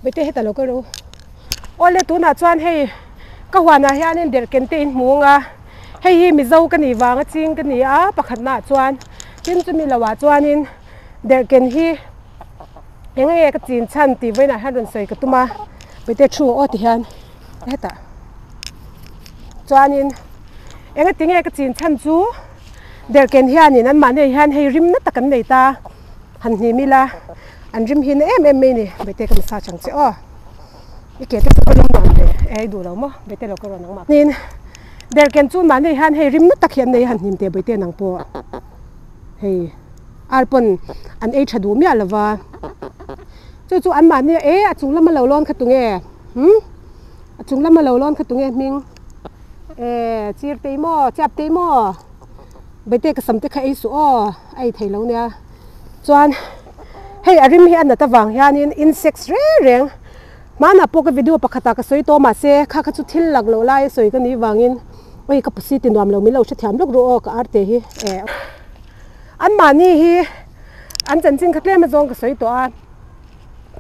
Bete heta lo kal rawh u. Awle tunah chuan hei ka huanah hianin derhken te in hmu ang a, hei hi Mizo ka nih vanga ching ka ni a pakhatnaah chuan tin chumi lohah chuanin derhken hi eng nge ka chin chhan tih vawiinah hian rawn sawi ka tum a, bete thu aw ti hian hetah chuanin eng ati nge ka chin chhan chu derhken hianin anmahni ah hian hei rim na tak an nei ta. Han hnim ila an rim hi na em em mai ni bete ka massage ang che aw i ke te chu ka lawm nuam ve e i duh lo maw bete lo ka rawn ang mah tin derhken chu mahni hian hei rim na tak hi an nei a han hnim teh bawihte nang pawh hei ar pawn an ei tha duh miah lova chu chu an mahni e a chung lama lo lawn kha tunge hmm a chung lama lo lawn kha tunge hming e chir tei maw chiap tei maw. Bete ka sam te kha ei suh aw, a ei thei lo nia. Chuan hei a rim hi a nat avang hianin insects reng reng hmanah pawh ka video pakhatah ka sawi tawh mahse kha kha chu thil lak loh lai a sawi ka nih vangin oi ka pusi ti nuam lo min lo hrethiam lawk ru aw ka arte hi e. Anmahni hi an chanchin kha tlem azawng ka sawi tawh a,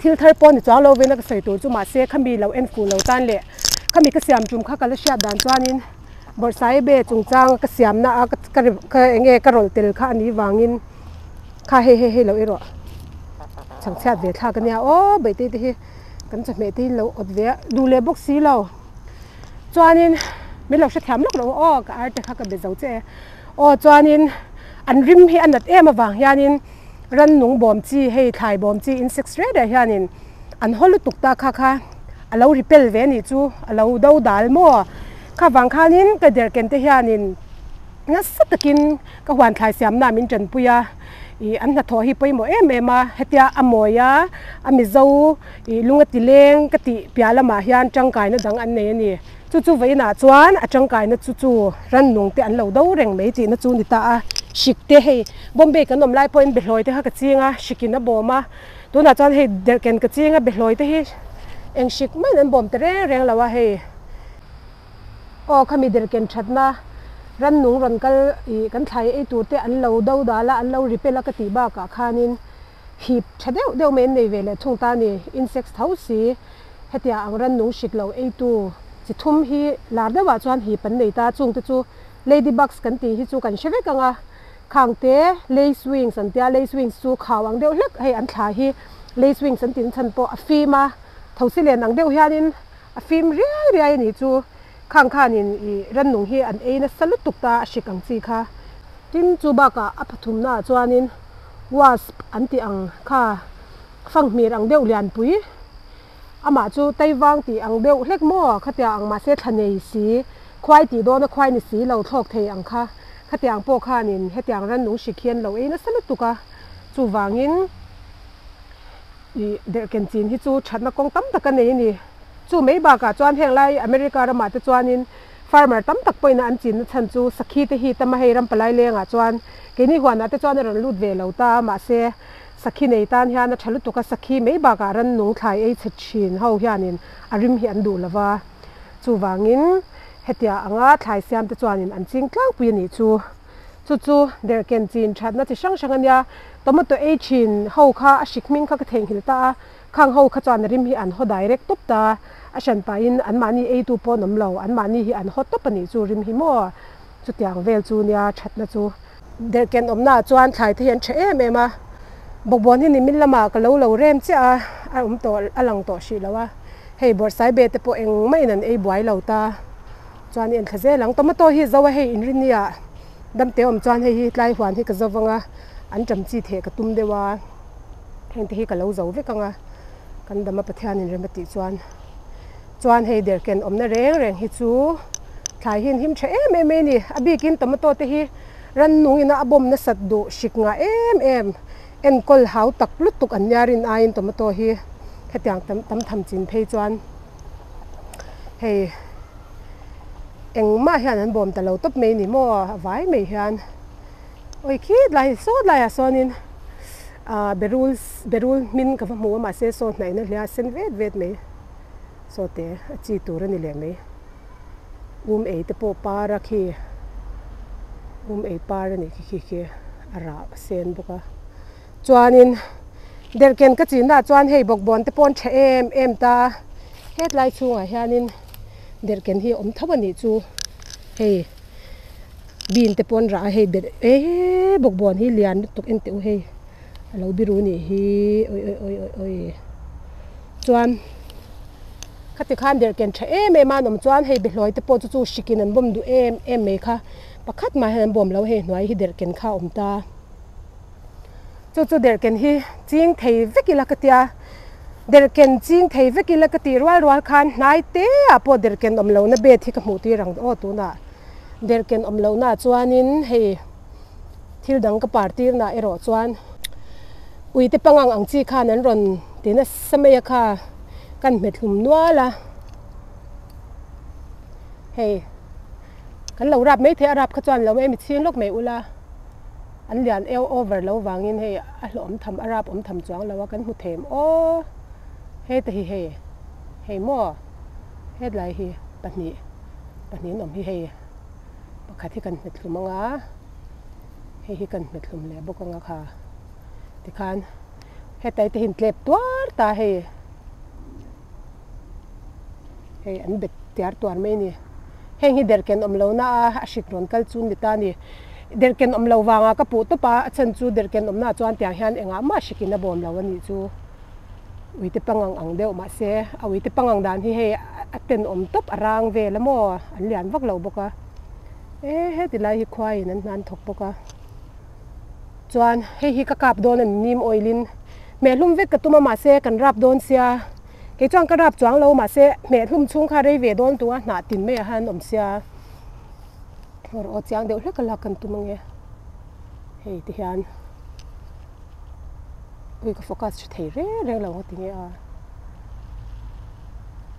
thil thar pawh ni chuang lo vena ka sawi tur chu mahse khami lo en fuh lo tan leh khami ka siam tum kha ka la hriat dan chuanin Bawrhsaibe chungchang ka siamna a ka ka eng nge ka rawlh tel kha a nih vangin kha hei hei hei lo erawh chhangchhiat ve thlak a nia aw Bawihtei te hi kan chawhmeh te hi lo awt ve a duh leh bawk si lo chuanin min lo hrethiam lawk lo aw ka ar te kha ka be zo che e aw chuanin an rim hi a nat em avang hianin rannung bawm chi hei thlai bawm chi insects reng reng hianin an haw lutuk ta kha kha a lo repel ve a nih chu a lo do dal maw. Kha vang khanin ka derhken te hianin nasa takin ka huan thlai siamna min tanpui a, ih an hnathawh hi pawimawh em em a, hetia a mawi a, a Mizo ih lung a ti leng ka tih piah lamah hian tangkaina dang an nei a ni. Chu chu vawiinah chuan a tangkaina chu chu rannung te an lo do reng mai tihna chu ni ta a, hrik te hei Bombay kan awm lai pawhin behlawi te kha ka ching a, hrikin a bawm a, tunah chuan hei derhken ka ching a, behlawi te hi eng hrik maiin an bawm ta reng reng lo a hei. Aw khami derhken thatna rannung rawn kal ih kan thlai ei tur te an lo do dal a, an lo repel a ka tih bakah khanin hip tha deuh deuh mai an nei ve leh thung ta a ni. Insects tho si hetia ang rannung hrik lo eitu chi thum hi lar deuhah chuan hip an nei ta, chungte chu ladybugs kan tih hi chu kan hre vek ang a, khangte lace wings an tia, lace wings chu khau ang deuh hlek hei an thla hi lace wings an tih chhan pawh a fim a, thosi len ang deuh hianin A fim riai riai a nih chu. Khang khanin ih rannung hi an ei nasa lutuk ta a hrik ang chi kha. Tin, chu bakah a pathumnaah chuanin wasp an tih ang kha fanghmir ang deuh lianpui, amah chu taivang tih ang deuh hlek maw khatia ang mahse thla nei si, khuai tih dawna khuai ni si lo thlawk thei ang kha, khatiang pawh khanin hetiang rannung hrik hi an lo ei nasa lutuk a, chuvangin. Ih derhken chin hi chu thatna kawng tam tak a nei a ni. Chu mai bakah chuan heng lai America ramah te chuanin farmer tam tak pawhin an chinna chhan chu sakhi te hi tam a, hei ram palai lengah chuan keini huanah te chuan a rawn lut ve lo ta a, mahse sakhi nei tan hian a tha lutuk a, sakhi mai bakah rannung thlai ei chhe thin ho hianin a rim hi an duh lo va, chuvangin hetia anga thlai siam te chuanin an ching tlangpui a nih chu. Chu chu derhken chin thatna chi hrang hrang a nia, tomato ei thin ho kha a hrik hming kha ka theihnghilh ta a, khang ho kha chuan a rim hi an haw direct tawp ta a, a hran pahin anmahni eitu pawh an awm lo, anmahni hi an haw tawp a nih chu rim hi maw, chutiang vel chu nia thatna chu. Derhken awmnaah chuan thlai te hi an tha em em a, bawkbawn hi nimin lamah ka lo lo rem chiah a, a awm tawh a lang tawh hrih lo a, hei bawrhsaibe te pawh engmah in an ei buai lo ta. Chuan i enthla zel ang. Tomato hi zo a hei inrinni ah damte awm chuan hei hi tlai huan hi ka zo vang a, an ṭam chi theh ka tum deuh a, heng te hi ka lo zo vek ang a, kan dam a Pathianin rem a tih chuan. Chuan hei derhken awmna reng reng hi chu thlai hi an him tha em em mai a ni. A bikin tomato te hi rannung ina a bawm nasat duh hrik ngah em em, enkawl hau tak lutuk an nia rin aiin tomato hi hetiang tam tham chin phei chuan. Hei engmah hian an bawm ta lo tawp mai ni maw a vai mai hian awi khit lai sawt laiah sawnin ah berul berul hmin ka va hmu a mahse saw hnaihna hle a sen vet vet mai saw te a chi tur a ni leh mai um ei te pawh par a khi um ei par a nih khi khi khi a rah a sen bawk a. Chuanin Derhken ka chinna ah chuan hei bawkbawn te pawh an tha em em ta hetlai chhungah hianin derhken hi a awm tho a nih chu hei bean te pawh an rah a hei der eee bawkbawn hi lian lutuk en teh u hei a lo biru nih hi awi awi awi awi awi chuan khati khan derhken tha em em a an awm chuan hei behlawi te pawh chu chu hrikin an bawm duh em em mai kha pakhat mah hian an bawm lo hei hnuai hi derhken kha a awm ta. Chu chu derhken hi ching thei vek ila ka tia, derhken ching thei vek ila ka tih rual rual khan hnai te ah pawh derhken awm lohna bed hi ka hmuh tir ang aw tunah derhken awm lohna ah chuanin hei thil dang ka par tir nah erawh chuan uite pangang ang chi khan an rawn ti nasa mai a kha kan hmet hlum nual a hei kan lo rap maithei a rap kha chuan lo emi chhing lawk mai ula. An lian eu over lo vangin hei a hlawh awm tham a rap awm tham chuang lo a kan hmu them aw heta hi hei hei maw hetlai hi pahnih pahnih an awm hi hei pakhat hi kan hmet hlum anga hei hi kan hmet hlum leh bawk anga kha tikhan hetai te hi an tlep tuar ta hei hei an bet tiar tuar mai a ni. Heng hi derhken awm lo na a a hrik rawn kal chu ni ta a ni. Derhken awm lo vanga ka puh tawp a, a chhan chu derhken awmna ah chuan tiang hian engah mah hrikin a bawm lo a nih chu. Uite pangang ang deuh mahse a uite pangang dan hi hei a tenawm tawp a rang vel a maw an lian vak lo bawk a. E heti lai hi khuaiin an hnan thawk bawk a. Chuan hei hi ka kap dawn a ni neem oil in hmehhlum vek ka tum a mahse kan rap dawn sia. Kei chuan ka rap chuang lo mahse hmeh hlum chhung kha rei ve dawn tung a hnah tin mai ah hian awm sia rawh aw chiang deuh hlek a lak kan tum ange hei ti hian ui ka focus tha thei reng reng lo nga ti nge a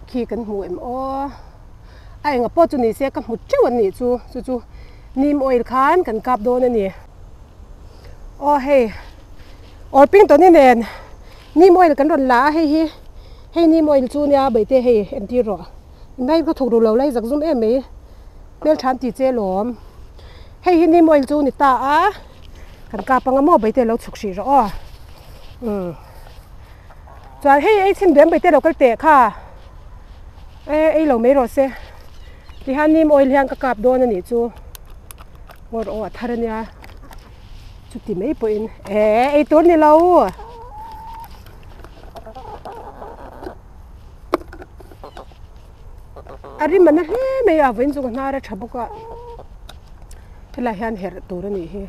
khi kan hmu em aw a enga pawh chu ni se ka hmu teuh an nih chu chu chu neem oil khan kan kap dawn a ni. Aw hei Orpington-i nen neem oil kan rawn la a hei hi hei neem oil chu nia baihte hei entir rawh inai ka thawk duh lo lai zakzum em mai hmeltha an ti che lawm hei hi neem oil chu ni ta a kan kap anga maw baihte lo chhuk hrih rawh aw umm chuan hei ei chhin duh em baihte lo kal teh kha e ei lo mai rawh se tihian neem oil hian ka kap dawn a nih chu. Ngawr aw a thar a nia chuti mai pawhin eh ei tur ni lo a rim a na hle mai a vawiin chu ka hnar a tha bawk a helai hian herh tur a nih hi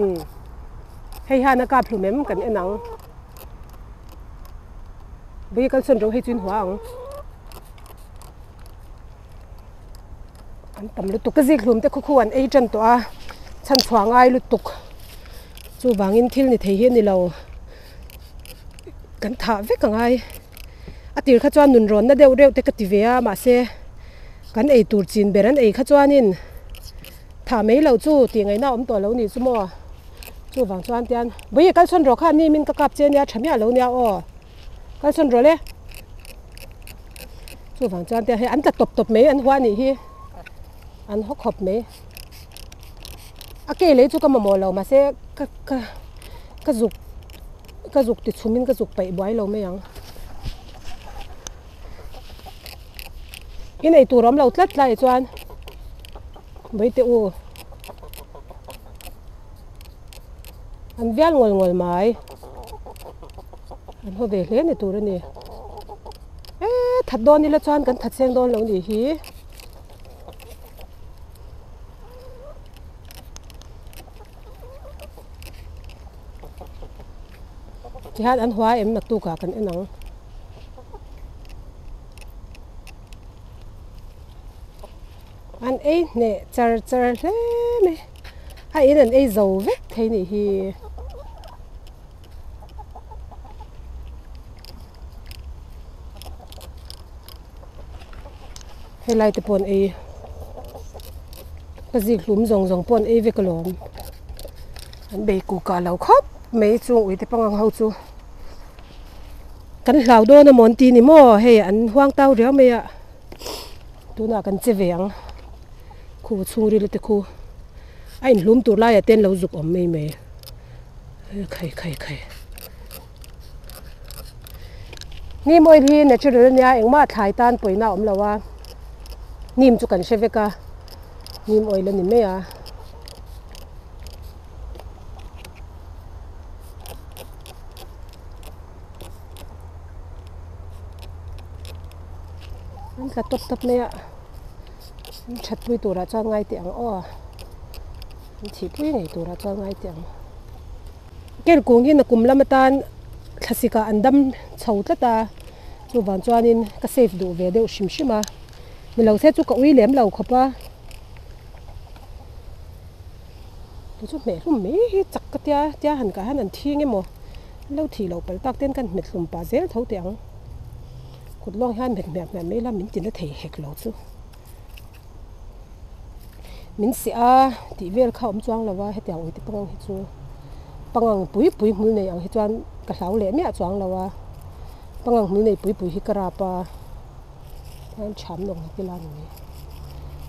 umm hei hian a kap hlum em kan en ang vehicle sawn ro hei chu in hua ang. An tam lutuk ka zik hlum te khu khu an ei tan tawh a chhan chhuah ngai lutuk chuvangin thil ni thei hi a ni lo kan thah vek a ngai a tir kha chuan nun rawnna deuh reuh te ka ti ve a mahse kan ei tur chin ber an ei kha chuanin thah mai loh chu tih ngaihna a awm tawh lo nih chu maw chuvang chuan tian vawi kal chhawn rawh kha ni min ka kap che nia tha miah lo nia aw. Kal sawn rawh le. Chuvang chuan te hei an tla tawp tawp mai an hua anih hi. An haw khawp mai. A ke lei chu ka mamawh lo mahse ka ka ka zuk ka zuk ti chhum in ka zuk paih buai lo mai ang. In ei tur awm lo tlat tlai chuan Bawihteh u. An vial ngawl ngawl mai. An haw ve hle ni tur a ni. E that dawn ila chuan kan that seng dawn lo nih hi. Tihian an hua em naktuk ah kan en ang. An ei hneh char char hle mai. A in an ei zo vek thei nih hi. Helai te pawh an ei ka zik hlum zawng zawng pawh an ei vek alawm. An bei kukah lo khawp mai chung uite pangang ho chu. Kan hlau dawn amaw an ti ni maw hei an huang tau riau mai a tunah kan che ve ang. Khu chhungril te khu a inhlum tur laiah te an lo zuk awm mai mai. Khai khai khai. Neem oil hi natural ania engmah thlai tan pawina a awm lo a, neem chu kan hre vek a, neem oil a ni mai a. An tla tawp tawp mai a, an that pui turah chuan ngai teh ang aw, an thih pui ngei turah chuan ngai teh ang. Kel kung hi nakum lam atan thlasik ah an dam chho tlat a, chuvang chuanin ka save duh ve deuh hrim hrim a, ni lo se chu ka ui lem lo khawp a. Chu chu hmeh hlum mai hi chak ka tia tia han kah hian an thing emaw lo thih loh palh tak ten kan hmet hlum pah zel tho teh ang. Kut lawng hian hmet hmiah hmiah mai ila min ti na thei hek lo chu. Min seh a tih vel kha awm chuang lo a hetiang uite pangang hi chu pangang pui pui hmul nei ang hi chuan ka hlau leh miah chuang lo a pangang hmul nei pui pui hi ka rap a hian cham nawk nawk ila ni mai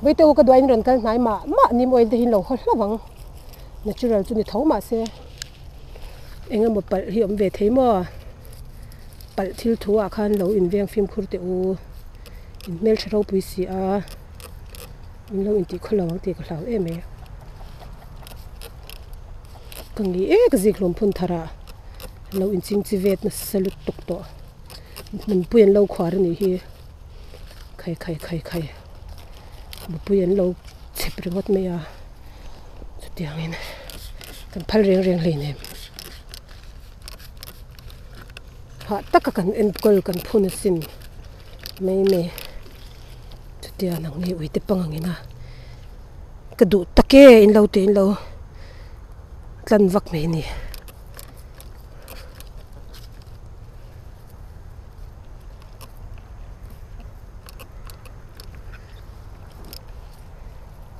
vawi te u ka duain rawn kal hnai mah mah nim oil te hi an lo haw hlauh ang natural chu ni tho mahse eng emaw palh hi awm ve thei maw palh thil thu ah khan lo inveng fimkhur teh u. In hmeltha ropui si a, in lo intih khaw lo ang tih ka hlau em mai. Ka ngi ek zik hlawm phun thar ah an lo inching chi vet nasa lutuk tawh. Hmunpui an lo khuar a nih hi. Khai khai khai khai. Mipui an lo chhep ringawt mai a, chutiangin kan phal reng reng hleinem. Hah taka kan enkawl kan phun asin mai mai chutia nang ni uite pang angin a ka duh tak e in lo tih in lo tlan vak mai a ni.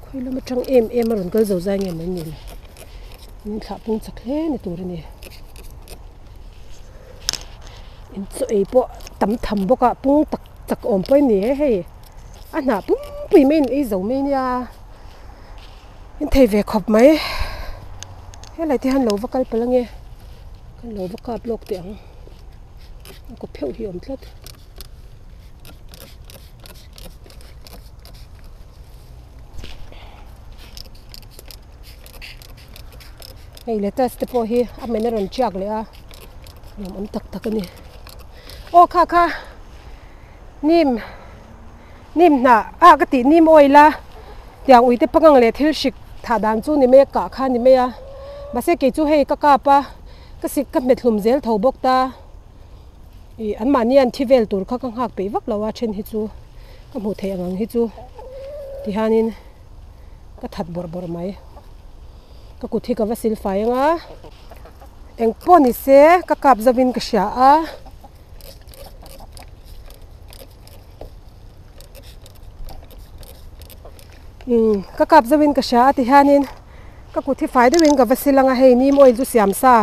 Khawi lam atang em em a rawn kal zo zai nge mai ni le min thlah pung chak hle ni tur a ni. In chaw ei pawh tam tham bawk a pung tak tak awm pawh a ni e hei a hnah pumpui mai in ei zo mai nia in thei ve khawp mai helai te hian lo va kal palh ange kan lo va kap lawk teh ang a kaw pheuh hi a awm tlat. Hei lettuce te pawh hi a men a rawn tiak leh a nuam awm tak tak a ni aw kha kha nim nim hnah ah ka tih nim oil a tiang ui te pangang leh thil hrik thah dan chu ni mai a kah kha a ni mai a mahse kei chu hei ka kap a ka sik ka hmet hlum zel tho bawk ta. Ih anmahni an thi vel tur kha ka nghak peih vak lo a then hi chu ka hmuh theih ang ang hi chu tihianin ka that bawrh bawrh mai ka kut hi ka va sil fai ang a eng pawh ni se ka kap zauhin ka hria a. Umm ka kap zauhin ka hria a tihianin ka kut hi fai deuhin ka va sil ang a hei neem oil chu siam sa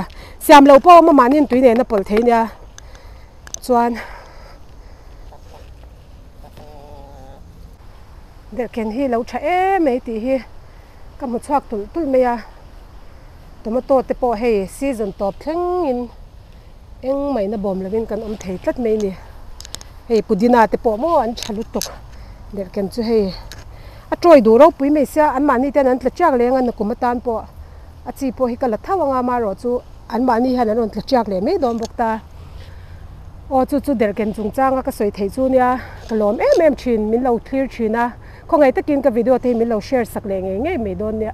siam loh pawh a awm a mahni in tui nen a pawlh thei nia chuan derhken hi lo tha em mai tih hi ka hmu chhuak tulh tulh mai a tomato te pawh hei season tawp thleng in engmah in a bawm lovin kan awm thei tlat mai a ni hei pudina te pawh maw an tha lutuk derhken chu hei a tawi duh ropui mai sia anmahni te hian an tla chiak leng a nakum atan pawh a chi pawh hi ka la tho ang a amaherawh chu anmahni hian an rawn tla chiak leh mai dawn bawk ta aw chu chu derhken chungchanga ka sawi theih chu nia ka lawm em em thin min lo thlir thin a khawngaih takin ka video te hi min lo share sak leh ngei ngei mai dawn nia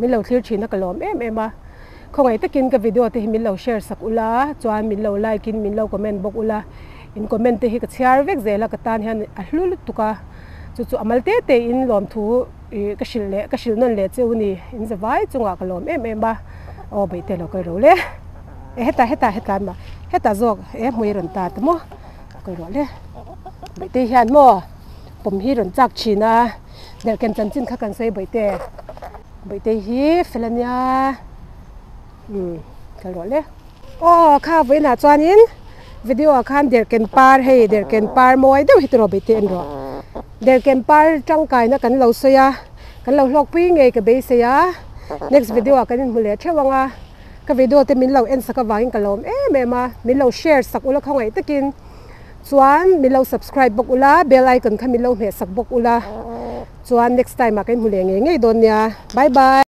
min lo thlir thin a ka lawm em em a. Khawngaih takin ka video te hi min lo share sak ula, chuan min lo like in min lo comment bawk ula, in comment te hi ka chhiar vek zel a, ka tan hian a hlu lutuk a, chu chu a mal te te in lawmthu ih ka hrilh leh ka hrilh nawn leh cheu ni, in za vai chungah ka lawm em em a, aw beihte lo kal ro le, e hetah hetah hetah mah hetah zawk e hmui rawn ta ta maw kal rawh le, beihte hian maw pawm hi rawn chak thin a, derhken chanchin kha kan sawi beihte. Bawihtei hi fel a nia umm kal rawh le. Aw kha vawiinah chuanin video ah khan derhken par hei derhken par mawi deuh hi tiraw bawihtei en rawh. Derhken par tangkaina kan lo sawi a kan lo hlawkpui ngei ka beisei a next video ah kan inhmu leh theuh ang a. Ka video te min lo en sak avangin ka lawm em em a, min lo share sak ula khawngaih takin chuan min lo subscribe bawk ula, bell icon kha min lo hmeh sak bawk ula chuan next time ah ka inhmu leh ngei ngei dawn nia. Bye bye.